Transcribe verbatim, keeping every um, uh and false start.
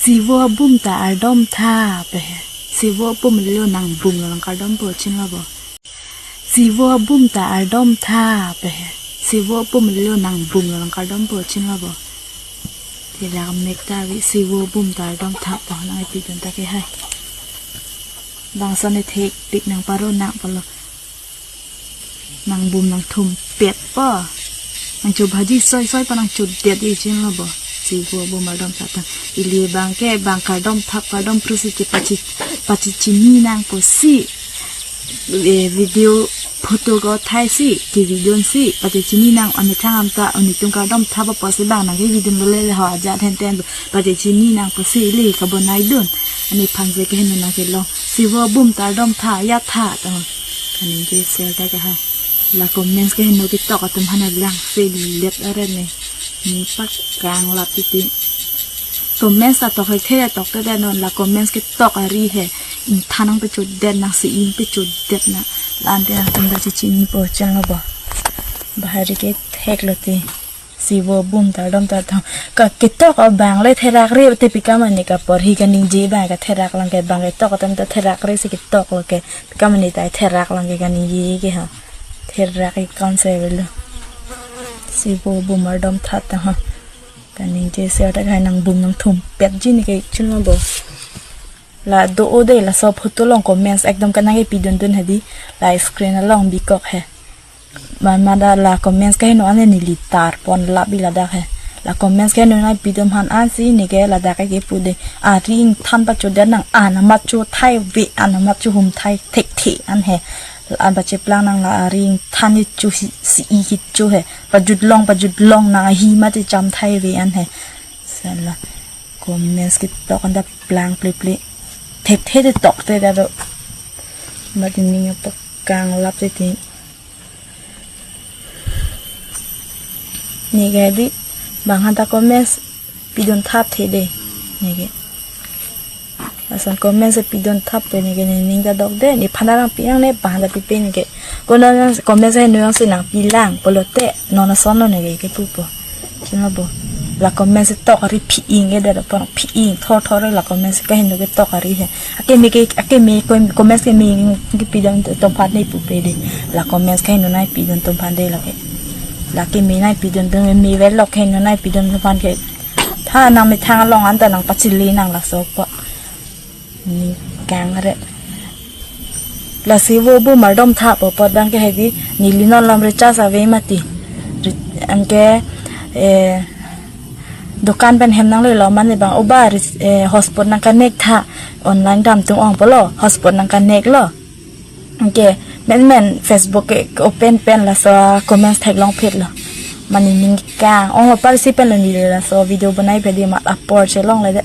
Sivo abum ta ardom tha pe he. Sivo abum lo nang bum lo nang kardom po chin lo bo. Sivo abum ta ardom tha pe he. Sivo abum lo nang bum lo nang kardom po chin lo bo. Therak mek ta vi sivo abum ta ardom tha po nang ipidun ta ke hai. Bangso ne thek tik nang paro nang palo. Nang bum nang thum pet po. Nang cho bhaji soi soi pa nang cho det i chin lo bo. Sivo abum ardom tha ta. Ili bang ke bang kardom thap kardom prusi ke pachi pachi chini nang po si. Eh, video photo ko thai si, ke video si, pachi chini nang amethang am ta, unitung kardom thap po si bang nang ke video lo le ho aja then ten pachi chini nang po si ili kabonai dun. Ani phan je ke henu nang ke long. Sivo abum ta ardom tha, ya tha ta. Ani ke share ta ke ha. La comments ke henu ke tok atum hana lang se let are ne. Ni pak kang lap titi. Comments ta tok he the tok te non la comments ke tok ari he. Ingthan nang pecho det nang si ing pecho det na. La ante nang tum ta chichini po chan lo bo. Bahari ke thek lo te. Sivo abum ta ardom tha ta. Ka ketok abang le therak re te pi kam ani ka porhi kaningje bang ka therak lang ke bang ketok atum ta therak re si ketok lo ke. Pi kam ani ta therak lang ke kaningje ke ha. Therak i kon se velo. Sivo abum ardom tha ta ha. Kaningje se ta kai nang bum nang thum pet ji ni ke chun lo bo. La do o de laso photo along comments ekdom kanang ke pidun dun hadi la screen along bikok he. Man mada la comments ke heno ane neli tar pon lap i ladak he. La comments ke heno nai pidun han an si ni ke ladak ke pu de. Ari ingthan pacho det nang an amat cho thai ve an amat cho hum thai thek the an he. La an pacheplang nang la ari ingthan i cho si si i ki cho he. Pajut long pajut long nang ahi ma te cham thai ve an he. Sala comments ketok anta plang ple ple. Thek the te tok te da do. Mati ning apa kang lap te ti. Ni ke di bang han ta comments pidun thap the de. Ni ke. Asan comments pidun thap pe ni ke ni ning ta dok de. Ni phan ta nang pi ang ne bang han ta pipe ni ke. Ko non nang comments he nu yang si nang pilang pulote non ason lo ni ke ke pu po. Chima bo. La comments tok ari phi ing ke de pon phi ing thor thor la comments ke henu ke tok ari he. Ake me ke ake me ko comments ke me ke pidun tom phan ne pupe de. La comments ke henu nai pidun tom phan de la ke. La ke me nai pidun tom me vel lok henu nai pidun tom phan ke. Tha nang methang along anta nang pachili nang laso po. Ni kang re. La sivo abum ardom tha po pot bang ke hedi neli non lam recharge ave mati. Re-, anke, eh, dukan pen hem nang le lo mane bang oba re-, eh, hotspot nang connect tha online dam tung ong polo hotspot nang connect lo. Anke men men Facebook ke open pen laso comments theklong phet lo. Mane ning kang ong lo parsi pen lo ni laso video bonai phe di mat apor chelong le de.